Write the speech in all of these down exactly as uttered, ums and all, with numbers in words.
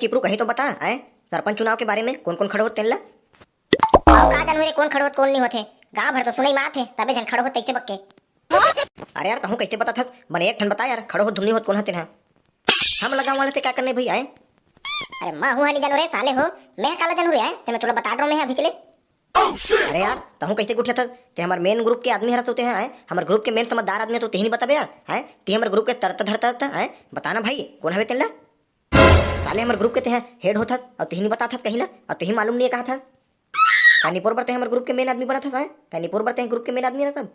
चिपरू, कहीं तो बता, आए, सरपंच चुनाव के बारे में कौन कौन खड़े होत तेन ला? अउ का जानहूं रे, कौन खड़े होत, कौन नहीं होत हे। गांव भर तो सुनई मात हे, सबे झन खड़े होत तइसे बक्के। अरे यार, तहूं कइसे बता थस? बने एक ठन बता यार, खड़े होत धुन नहीं होत कौन ह तेन ह? हम लगा वाले से का करने भाई, आए? अरे मैं हूं, नहीं जानो रे साले हो। मैं काला जानहूं रे, आए? ते मैं तोला बता डरो मैं अभी चले। अरे यार, तहूं कइसे गुठिया थस? ते हमर मेन ग्रुप के आदमी हरस होते हैं, आए? हमर ग्रुप के मेन समझदार आदमी तो तेही नहीं बताबे यार, आए? ते हमर ग्रुप के तरता धरता, आए? बताना भाई, कौन हवे तेन ला? साले हमर ग्रुप के तेहा हेड होथस, अउ तेही नहीं बताथस कहीं ला, अउ तेही मालूम नहीं है कहा थस। का निपोर बर ते हमर ग्रुप के मेन आदमी बनत हस, आए? का निपोर बर ते ग्रुप के मेन आदमी रहत सब?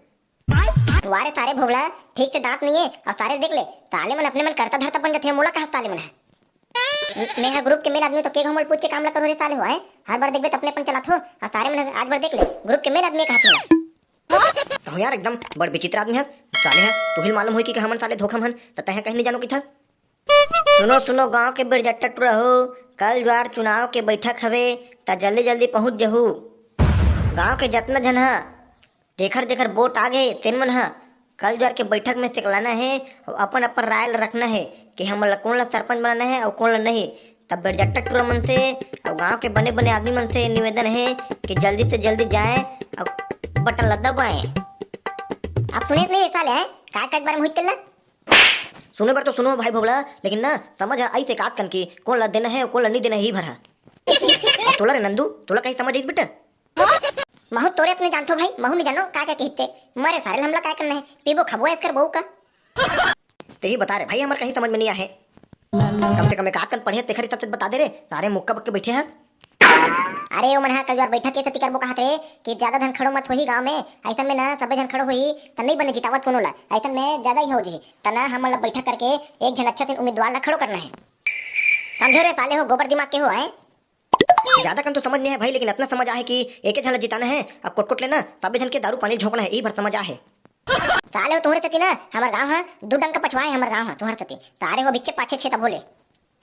वाह रे सारे भोगला, ठीक से दांत नहीं है, अउ सारे देख ले, साले मन अपने मन करता धरता बन जाथे, मोला कहा साले मन है। मैं हा ग्रुप के मेन आदमी तो के घमल पूछ के काम ला करो रे साले हो, आए? हर बार देखबे त अपने अपन चलात हो, अउ सारे मन आज बार देख ले, ग्रुप के मेन आदमी कहा थोड़ा। कहूं यार, एकदम बड़ विचित्र आदमी हस, साले है, तुहिल मालूम होई कि हमन साले धोखा मन, त तहे कहीं नहीं जानो कि थस। सुनो, सुनो, गांव के बिरजट्टा टूरा हो, कल ज्वार चुनाव के बैठक हवे, त जल्दी जल्दी पहुंच जहू। गांव के जतना झन ह, जेखर जेखर वोट आ गे, तेन मन ह कल ज्वार के बैठक में सेकलाना हे, अउ अपन अपन राय ल रखना हे कि हमन ल कोन ल सरपंच बनाना हे अउ कोन ल नहीं। तब बिरजट्टा टूरा मन से अउ गांव के बने बने आदमी मन से निवेदन हे कि जल्दी से जल्दी जाए अउ बटन ल दबाए। आप सुने नहीं साले, हैं? काय काय बारे में हुई तेला? सुने बर तो सुनो भाई भोगला, लेकिन ना समझ ह अइसे कात कन की कोन ला देना है, कोन ला नहीं देना है, ही भर है। अउ तोला रे नंदू, तोला कहीं समझ आइस बेटा? महू तोरे अपने जानथो भाई, महू नहीं जानो का क्या कहते। मरे सारे हमला काय करना है, पीबो खाबो ऐस कर बहू का। तेही बता रे भाई, हमर कहीं समझ में नहीं आहे। कम से कम एक आध कन पढ़े तेखर हिसाब से बता दे रे, सारे मुक्का बक के बैठे हस। अरे ओ मन हा कल बार बैठक के सेती करबो कहत रे कि ज्यादा झन खड़ो मत होही गांव में, ऐसन में ना सबे झन खड़ो होही त नहीं बने जितावत कोनो ला, ऐसन में ज्यादा ही हो जी। त ना हमन ला बैठक करके एक झन अच्छा से उम्मीदवार ला खड़ो करना है, समझो रे साले हो, गोबर दिमाग के हो आए। ज्यादा कन तो समझ नहीं है भाई, लेकिन इतना समझ आहे कि एक झन ला जिताना है, अब कोट कोट लेना, सबे झन के दारू पानी झोंकना है, यही भर समझ आहे। साले हो तुम्हरे सेती ना हमर गांव हा दू डंका पछवाए, हमर गांव हा तुम्हरे सेती। सारे हो बिच्चे पाछे छे तब होले।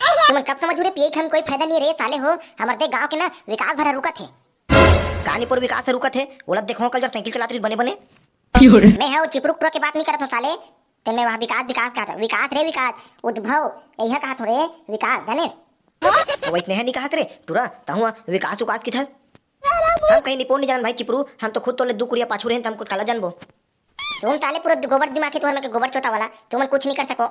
तुमन कब समझ रे पिए के हम कोई फायदा नहीं रे साले हो, हमर दे गांव के ना विकास भरा रुकत है। कानीपुर विकास से रुकत है, ओला देखो कल जो साइकिल चलात रही बने बने। मैं हा चिपरुक टुरा के बात नहीं करत हूँ साले, ते मैं वहाँ विकास विकास कहा था, विकास रे विकास, उद्भव, यही कहा थो रे विकास, जाने? वैसने है नहीं कहा रे टुरा, तहु विकास उकास की था। हम कहीं निपोर नहीं जानन भाई चिपरू, हम तो खुद तोले दू कुरिया पाछू रहे, हम कुछ काला जानबो। तुम साले पूरा गोबर दिमाग है तुम्हारे, के गोबर चोता वाला, तुमन कुछ नहीं कर सको।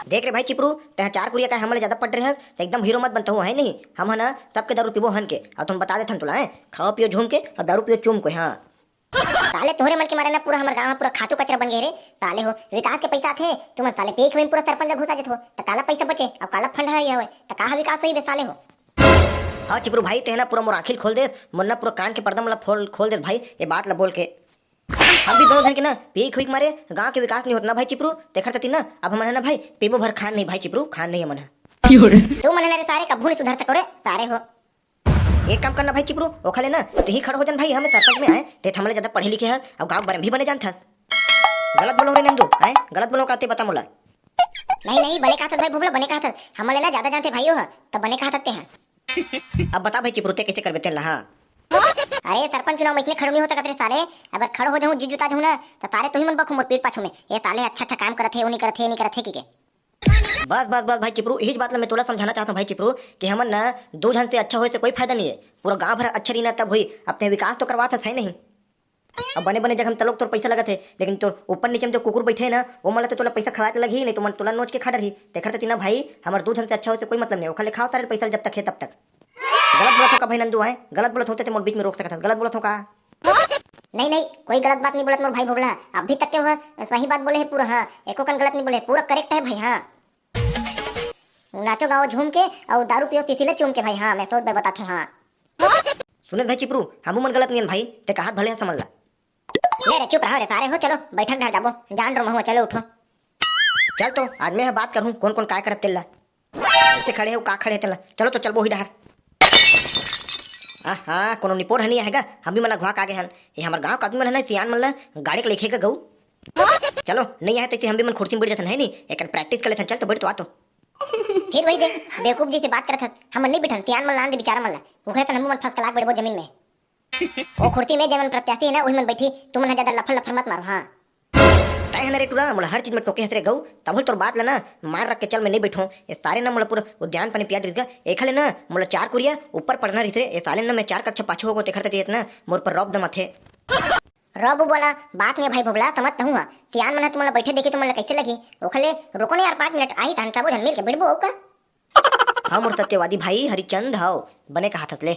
देख रे भाई चिपरू, तह चार कुरिया का हमले ज्यादा पड़ रहे हस, त एकदम हीरो मत बनता हूँ, है नहीं? हम है ना सबके दारू पीबो हन के, और तुम बता देथन तुला, हैं? खाओ पियो झूम के और दारू पियो चूम के, हाँ। साले तोहरे मन के मारे ना पूरा हमर गांव ह पूरा खातू कचरा बन गए रे। साले हो, विकास के पैसा आथे, तुमन साले पेख में पूरा सरपंच घुसा जथो, त काला पैसा बचे, अब काला फंड है ये हवे, त का विकास होई बे साले हो? हाँ चिपरू भाई, तेहना पूरा मोर आँखी ल खोल देस, मोर ना पूरा कान के पर्दा मन ला फोल, खोल देस भाई, ये बात ला बोल के। हम भी दोनों झन के ना पीए खुई के मारे गांव के विकास नहीं होत ना भाई चिपरू, तेखर तती ना अब हमन है ना भाई पीबो भर खान नहीं भाई चिपरू, खान नहीं हमन है। तू मन है ना रे सारे, कभू नहीं सुधर सको रे सारे हो। एक काम करना भाई चिपरू, ओखा ले ना तेही खड़ा हो जान भाई, हमें सरपंच में आए, ते हमले ज्यादा पढ़े लिखे है, अब गांव के बारे में भी बने जानथस। गलत बोलो रे नंदू, आए गलत बोलो काते बता मोला। नहीं नहीं, बने कहा था भाई भोबला, बने कहा था, हमले ना ज्यादा जानते भाई हो, तब बने कहा था ते हैं। अब बता भाई चिपरू, ते कैसे करबे तेला, हाँ? अरे सरपंच चुनाव में इसने खड़ो नहीं हो सकत रे साले, अगर खड़ो हो जाऊं, जीत जुता जाऊं ना, तो सारे तुही मन बखू मोर पीठ पाछू में, ये साले अच्छा अच्छा काम करत है, वो नहीं करत है, ये नहीं करत है, की के। बस बस बस भाई चिपरू, यही बात ला मैं तोला समझाना चाहता हूँ भाई चिपरू, कि हमन ना दो झन से अच्छा होए से कोई फायदा नहीं है, पूरा गांव भर अच्छा रही ना तब हुई। अब ते विकास तो करवा था है नहीं, अब बने बने जगह में तलोक तोर पैसा लगत है, लेकिन तोर ऊपर नीचे में जो कुकुर बैठे है ना, वो मन ला तो तोला पैसा खवाए तो लगही, नहीं तो मन तोला नोच के खा डरही। तेखर तती ना भाई, हमर दू झन से अच्छा होए से कोई मतलब नहीं, ओखा ले खाओ सारे पैसा जब तक है तब तक। गलत बोलत हो का भाई नंदू, आए गलत बोलत होते ते मोर बीच में रोक सकत हस, गलत बोलत हो का? नहीं नहीं, कोई गलत बात नहीं बोलत मोर भाई भोबला, अभी तक के वह सही बात बोले है पूरा, हाँ, एको कन गलत नहीं बोले, पूरा करेक्ट है भाई, हाँ। नाचो गाओ झूम के, और दारू पियो सीसी ले चूम के भाई, हाँ, मैं सोच बताता हूँ, हाँ। सुनेत भाई चिपरू, हमू मन गलत नहीं भाई, ते कहत भले है समझ ला। ले रे चुप रहो रे सारे हो, चलो बैठक घर जाबो, जान रो महू, चलो उठो। चल तो आज मैं ह बात करहूँ कौन कौन काय करत तेला। ऐसे खड़े हो, का खड़े तेला, चलो तो चलबो ही डहर। आहा, कोनो निपोर हनी आएगा, हम भी मन घुआ का गे हन। ये हमर गांव का आदमी मन है ना, सियान मन ला गाड़ी के लेके गऊ। चलो, नहीं आए तैसे हम भी मन कुर्सी में बैठ जाथन, है नहीं? एकन प्रैक्टिस कर लेथन, चल तो बैठ तो आ तो। फिर वही दे, बेवकूफ जी से बात करत हस, हम नहीं बैठन, सियान मन लान दे बेचारा मन ला, उखरे तन हम मन फंस के लाग बैठबो जमीन में। ओ कुर्सी में जेमन प्रत्याशी है ना, वही मन बैठी, तुमन ह ज्यादा लफर लफर मत मारो, हाँ। तै ए ना रे टूरा, मोला हर चीज में टोके हस रे गऊ, तभो ले तोर बात ल ना मान रख के चल, मैं नहीं बैठो। ये साले ना मोला पूरा उद्यान पानी पिया डरिस गा, एखर ले ना मोला चार कुरिया ऊपर पढ़ना रहिस रे, ये साले ना मैं चार कक्षा पाछू हो गो, तेखर ते ना मोर पर रौब दमाथे। रौब बोला, बात नहीं भाई भोबला, समझ तहूँ हा। सियान मन ह तुमन ला बैठे देखी तुमन ला कैसे लगी? ओखर ले रुको ना यार, पाँच मिनट आही तहन सबो झन मिल के बैठबो, अउ का? हाँ मोर सत्यवादी भाई हरिचंद, हव बने कहा थस ले।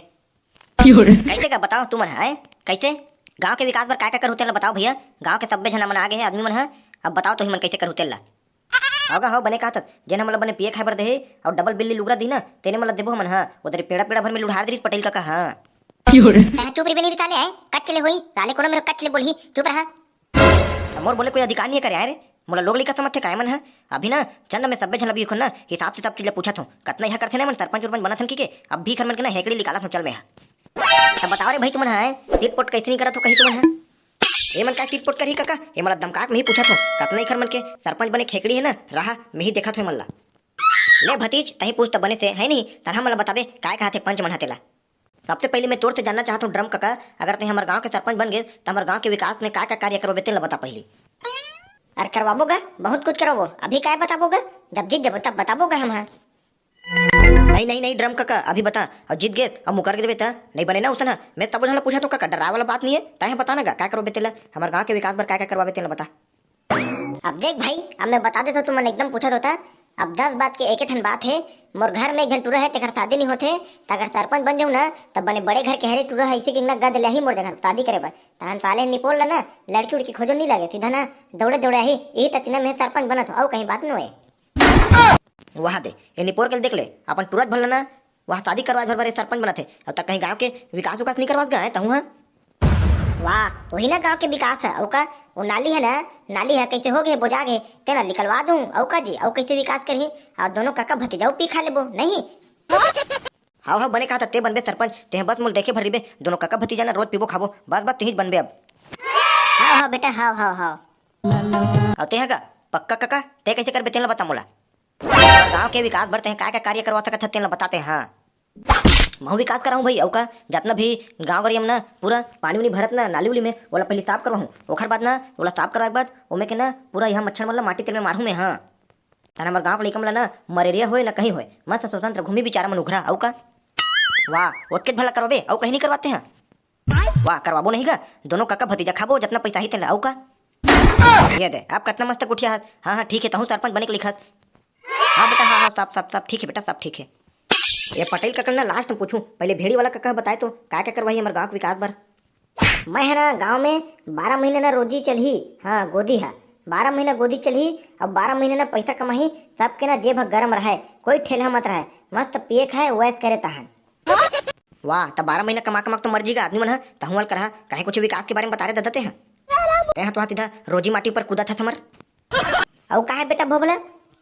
कैसे का बताओ तुमन ह, आय? कैसे? गांव के विकास बर काय काय करहू तेला बताओ भैया। गांव के सब्बे झन मन आ गए हे आदमी मन ह, अब बताओ तो ही मन कैसे करहू तेला। हव गा हव, बने कहा थस, जेन हमन ला बने पिए खाए बर देहे अउ डबल बिल्ली लुगरा दी ना, तेने मन ला देबो हमन ह। उधर पेड़ा पेड़ा भर में लुढ़ार दे रहिस पटेल कका ह। तैं चुप रहिबे नहीं रे साले, आय? कच ले होई, साले कोनो मेरे कच ले बोलही, चुप रहा। त मोर बोले कोई अधिकार नहीं है करे, आय रे? मोला लोग लइका समझथे काय मन ह? अभी ना चंद में सब्बे झन ल अभी खुन ना हिसाब से सब चीज ल पूछत हूँ। कतना इहा करथे ना मन सरपंच उरपंच बनत हन की के, अब भी खर मन के ना हेकड़ी निकालत हूँ चल मैं ह। त बताओ रे भाई तुमन ह, आय? सीट पोट कैसे नहीं करत हो कहीं तुमन ह? ए मन का सीट पोट करही कका? ए मन ल दमकाक में ही पूछत हूँ। कतना इखर मन के सरपंच बने खेकड़ी है ना, रहा मैं ही देखत हूँ ए मन ल। ले भतीज, तही पूछ त बने से, है नहीं? तनहा मन ल बताबे काय कहा थे पंच मन ह तेला। सबसे पहले मैं तोर से जानना चाहत हूँ ड्रम कका, अगर तै हमर गांव के सरपंच बन गेस त हमर गांव के विकास में का का कार्य करवाबे तेन ल बता पहली। अरे करवाबो गा, बहुत कुछ करवाबो। अभी काय बताबो गा? जब जीत जबो तब बताबो गा हम ह। नहीं नहीं नहीं ड्रम कका, अभी बता। अउ जीत गेस अउ मुकर के देबे त नहीं बने ना उसन ह। मैं तबो झन ल पूछत हूँ कका, डराए वाला बात नहीं है। तै ह बता ना गा, का करवाबे तेन ल, हमर गांव के विकास बर का का करवाबे तेन ल बता। अब देख भाई, अब मैं बता देथव, तुमन एकदम पूछत होता। अब दस बात के एके ठन बात हे, मोर घर में एक झन टूरा हे, तेकर शादी नहीं होथे, त अगर सरपंच बन जाऊं ना, त बने बड़े घर के हरे टूरा हे, इसे कि ना गद ले आही मोर जगह शादी करे बर। तहन साले निपोर ला ना, लड़की उड़की खोजो नहीं लगे, सीधा ना दौड़े दौड़े आही, यही तक ना मैं सरपंच बनत हो, अउ कहीं बात नोए। वहा दे, ये निपोर के देख ले, अपन टूरा भर लेना, वहा शादी करवा भर बर ये सरपंच बनत हे, अब तक कहीं गांव के विकास उकास नहीं करवास गा है तहूं हा। वाह, वही ना गांव के विकास है। अउ का, वो नाली है ना, नाली है कैसे हो गए, बोजा गए, तेला निकलवा दूं। अउ का जी, अउ कैसे विकास करही? अउ दोनों काका भतीजा पी खा लेबो, नहीं? हाव हाव, बने कहा था, ते बनबे सरपंच, ते बस मोल देखे भर रिबे, दोनों काका भतीजा ना रोज पीबो खाबो, बस बस तेहिच बनबे अब। हाव हाव बेटा, हाव हाव हाव। अउ ते का पक्का काका, ते कैसे करबे तेला बता मोला। गांव के विकास बर ते का का कार्य करवा सकत ह तेला बताते, हाँ। महूं विकास कराहूं भाई, अउ का, जतना भी गांव गरिया में ना पूरा पानी उनी भरत ना नाली उली में, ओला पहली साफ करवाहूं, ओखर बाद ना ओला साफ करवाए के बाद ओमे के ना पूरा यहाँ मच्छर मन ला माटी तेल में मारहूं मैं, हाँ। तन हमर गांव के लइका मन ला ना मलेरिया होए ना कहीं होए, मस्त स्वतंत्र घूमी बेचारा मन उघरा, अउ का। वाह, ओतकेच भला करवाबे, अउ कहीं नहीं करवाते हैं। वाह, करवाबो नहीं गा, दोनों काका भतीजा खाबो, जतना पैसा ही तेला, अउ का। ये दे, अब कतना मस्त गुठिया हस। हाँ हाँ ठीक है, तहूं सरपंच बने के लिखस। हाँ बेटा, हाँ हाँ, सब सब सब ठीक है बेटा, सब ठीक है। ये पटेल कका ना लास्ट में पूछूं, पहले भेड़ी वाला कका बताए तो, का का करवाही हमर गांव के विकास बर? मैं है ना गांव में बारह महीना ना रोजी चलही, हाँ गोदी है, बारह महीना गोदी चलही, अब बारह महीना ना पैसा कमाही, सबके ना जेब ह गरम रहे, कोई ठेलहा मत रहे, मस्त पिए खाए वैस करे तहन। वाह, त बारह महीना कमा कमा के तो मर जीगा आदमी मन ह, तहूं वाल करहा, काहे कुछ विकास के बारे में बता रहे ददा ते ह। ते ह तो सीधा रोजी माटी ऊपर कूदा था समर। अउ काहे बेटा भोभला,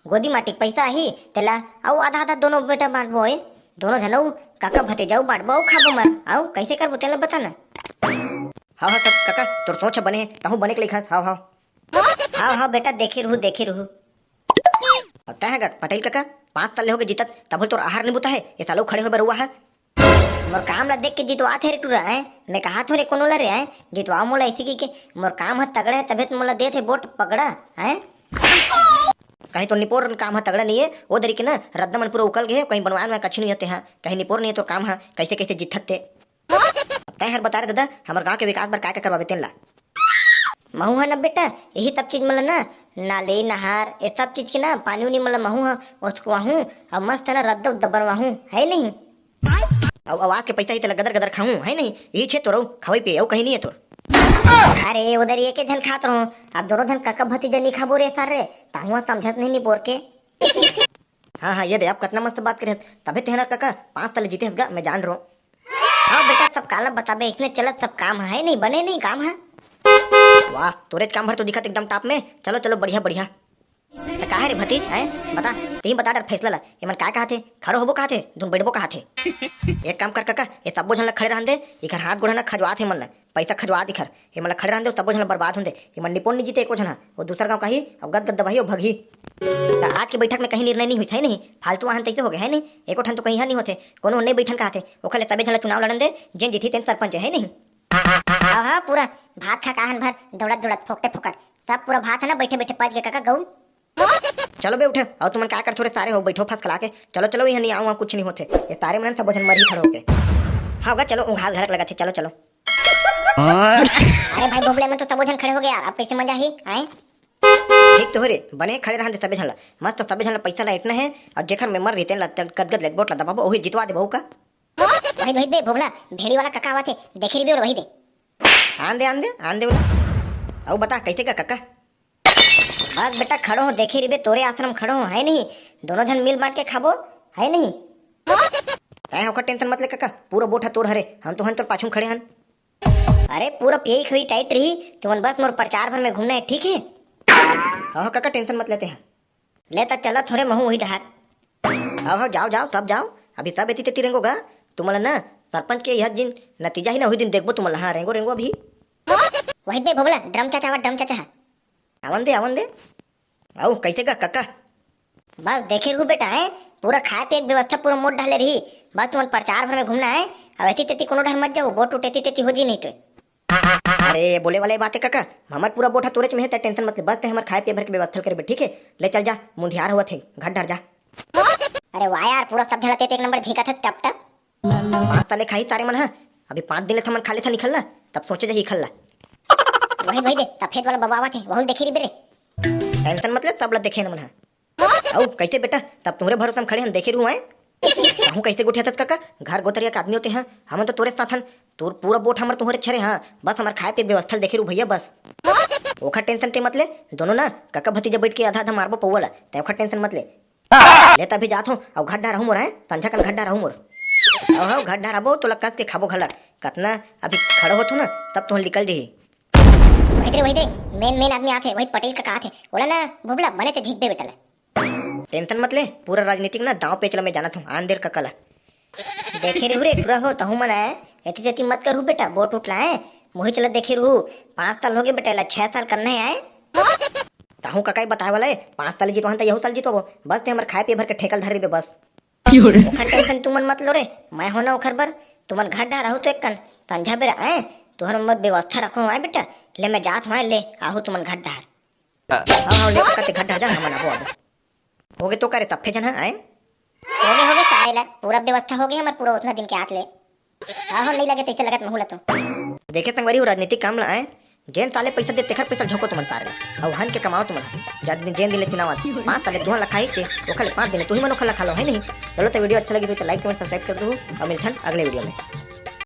गोदी माटी के पैसा आही, तेला अउ आधा आधा दोनों बेटा बांटबो, ए दोनों झन अउ काका भतीजा अउ बांटबो अउ खाबो मर। अउ कैसे करबो तेला बता ना। हाव हाव कका, तोर सोच ह बने हे, तहूं बने के लिखस। हाव हाव। हाव हाव बेटा, देखी रहू, देखी रहू। अब तै ह गा पटेल कका, पांच साल ले होगे जीतत, तभो तोर आहार नहीं बुता हे, ए सालो खड़े होए बर उहा हस। मोर काम ला देख के जितवात हे रे टूरा, हैं? मैं कहा थों रे कोनो ला रे, हैं? जितवाओ मोला ऐसी की के मोर काम ह तगड़ा है, तभे तो मोला देत हे वोट पगड़ा, हैं? कहीं तो निपोर काम ह तगड़ा नहीं है, वो दरी के ना रद्दा मन पूरा उकल गए, कहीं बनवान में कछु नहीं होते हैं, कहीं निपोर नहीं है तो काम ह, कैसे कैसे जीतत थे। अब तै हर बता रे ददा, हमर गांव के विकास बर काय काय करवाबे तेन ला? महू ह न बेटा, यही सब चीज मन ल ना, नाली, नहर, ये सब चीज के ना पानी उनी मन ल महू ह ओसकवाहूं, अउ मस्त ना रद्दा उद्दा बनवाहूं, है नहीं? अउ आवाज के पैसा ही तेला गदर गदर खाहूं, है नहीं? यही छे तोर अउ खवई पिए, अउ कहीं नहीं है तोर। अरे, उधर एक झन खात रहो, अब दोनों झन कका भतीजा नहीं खाबो रे सर रे, ताहुआ समझत नहीं, नहीं बोर के। हाँ हाँ, ये दे, आप कतना मस्त बात करे हस। तभे तेहना कका पाँच साल जीते हस गा, मैं जान रहो। हाँ बेटा, सब काला बताबे, इसने चलत सब काम है, नहीं बने नहीं काम है। वाह, तोरेच काम भर तो दिखत एकदम टॉप में। चलो चलो, बढ़िया बढ़िया। त काहे रे भतीज, हैं? बता, तेही बता डर फैसला ला। एमन काय कहा थे? खड़ो होबो कहा थे, धुन बैठबो कहा थे? एक काम कर कका, ये सब्बो झन ला खड़े रहन दे, इखर हाथ गोड़ ह ना खजवात हे मन ला। पैसा खजवा दिखर, एमन ला खड़े रहन दे, तब्बो झन ला बर्बाद होन दे। एमन निपोन नहीं जीते एको झन ह, वो दूसर गांव काही, अब गद गद दबाही, वो भगही। त आज के बैठक में कहीं निर्णय नहीं हुई, है नहीं? फालतू आहन तैसे हो गए, है नहीं? एको ठन तो कहीं ह नहीं होते, कोनो नहीं बैठन कहा थे, ओखर ले सबे झन ला चुनाव लड़न दे, जेन जीती तेन सरपंच है, है नहीं? हाँ हाँ, पूरा भात खा काहन भर दौड़त दौड़त फोकटे फोकट, सब पूरा भात हे ना, बइठे बइठे पच गे कका गहूं। चलो बे उठे, अउ तुमन का करथो रे सारे हो, बइठो फसकला के। चलो चलो, इहां नइ आंव, कुछ नइ होथे। ये सारे मन सबो झन मरही खड़े होके। हां गा, चलो, उंघास घलक लगत हे, चलो चलो। अरे भाई भोभला, मन तो सबो झन खड़े हो गे यार, अब कइसे मजा ही आए? ठीक तो हो रे, बने खड़े रहन दे सबे झन ला। मस्त सबे झन ला पइसा ला एटना हे, अउ जेखर मेंबर रहिथे ला, गदगद ले वोट ला दबाबो, ओही जितवा देबो का। वही, वही दे भोभला, भेड़ी वाला कका आवत हे, देखे रहिबे, वही दे। आन दे, आन दे, आन दे ओला। अउ बता, कइसे गा कका? बस बेटा, खड़ो हों, देखे रहिबे, तोरे आश्रम खड़ो हों, हे नहीं? दोनों झन मिल बांट के खाबो, हे नहीं? तैं ओकर tension मत ले कका, पूरा वोट ह तोर हरे, हम तो हन तोर पाछू म खड़े हन। अरे, पूरा पेई खवी tight रही, तुमन बस मोर प्रचार भर में घूमना हे, ठीक हे? हां, हां कका, tension मत ले तैं। ले त चलत हों रे महूं उही डहार। हां, हां, जाव, जाव, सब जाव। अभी सब एती तेती रेंगो गा। तुमन ला ना सरपंच के यह जिन नतीजा ही ना, उही दिन देखबो तुमन ला। हां, रेंगो, रेंगो अभी। वही दे भोभला, ड्रम चाचा आवा, ड्रम चाचा हा। आवन दे, आवन दे। अउ कइसे गा कका? बस देखे रहू बेटा, हे पूरा खाए पिए के व्यवस्था पूरा मोर डहर ले रही। बस तुमन प्रचार भर में घूमना हे, अउ एती तेती कोनो डहर मत जावो, वोट उठ एती तेती हो जी नहीं तो। अरे, बोले वाले बात हे कका, हमर पूरा वोट ह तोरेच में हे, तैं tension मत ले, बस तैं हमर खाए पिए भर के व्यवस्था ल करबे, ठीक हे? ले चल जा, मुंधियार होवत हे, घर डहर जा। अरे वाह यार, पूरा सब झन ला तैं तो एक नंबर झिंकत हस टप टप। पांच साल ले खाही सारे मन ह, अभी पांच दिन ले थमन खा लेथन इखल ला, तब सोचे जाही इखल ला। वही, वही दे, सफेद वाला बबा आवत हे, वहू ल देखे रहिबे रे। Tension मत ले, सब ला देखे हे हमन ह। अउ कइसे बेटा, सब तुंहरे भरोसा म खड़े हन, देखे रहू आए। कहूं कइसे गोठियाथस कका, घर गोतरिया के आदमी होते हैं, हमन तो तोरे साथ हन, तोर पूरा वोट हमर तुंहरे छरे, हां, बस हमर खाए पिए व्यवस्था ल देखे रहू भइया, बस। ओखर tension तैं मत ले, दोनों ना कका भतीजा बइठ के आधा आधा मारबो पौवा ला, तैं ओखर tension मत ले। ले त अभी जात हों, अउ घर डहर आहू मोर, आए, संझा कन घर डहर आहू मोर। अउ हव, घर डहर आबो, तोला कस के खाबो घलक, कतना अभी खड़े होथो ना, तब तुंहर निकल जही। वही दे, वही दे, main, main आदमी आथे, वही पटेल कका आथे, ओला ना भोभला बने से झिंकबे बेटा ला। Tension मत ले, पूरा राजनीतिक ना दांव पेच ला मैं जानत हों, आन दे रे कका ला। देखे रहू रे, टुरा हो, तहू मन आए, एती तेती मत करहू बेटा, वोट उठ ला आए, मुही चला देखे रहू, पांच साल होगे बेटा, एला छह साल करना हे आए। तहू कका ही बताए वाला हे, पांच साल जितवाहन त यहू साल जितवाबो, बस तैं हमर खाए पिए भर के ठेका ल धर रहिबे बस। ओखर tension तुमन मत लो रे, मैं हों ना ओखर बर, तुमन घर डहर आहू तो एक कन, संझा बेरा आए, तुंहर मोर व्यवस्था रखहूं आए बेटा, ले मैं जात हों आए, ले आहू तुमन घर डहर। हां, हां, ले कका तैं घर डहर जा, हमन आबो, आबो। होगे तो का रे, सफे झन ह आए? होगे, होगे, सारे ला पूरा व्यवस्था होगे हमर पूरा ओतना दिन के आस ले। हां, हां, नइ लगे तइसे लगत महू ला तो। देखे संगवारी हो, राजनीतिक काम ला आए, जेन साले पइसा दे तेखर पइसा झोंको तुमन सारे ला। अउ हन के कमाओ तुमन। जब दिन, जेन दिन ले चुनाव आथे, पांच साल ले तुंहर ला खाही चे, ओखर ले पांच दिन ले तुही मन ओखर ला खा लो, हे नहीं? चलो त video अच्छा लगी तो like, comment, subscribe कर दू अउ मिलथन अगले video में।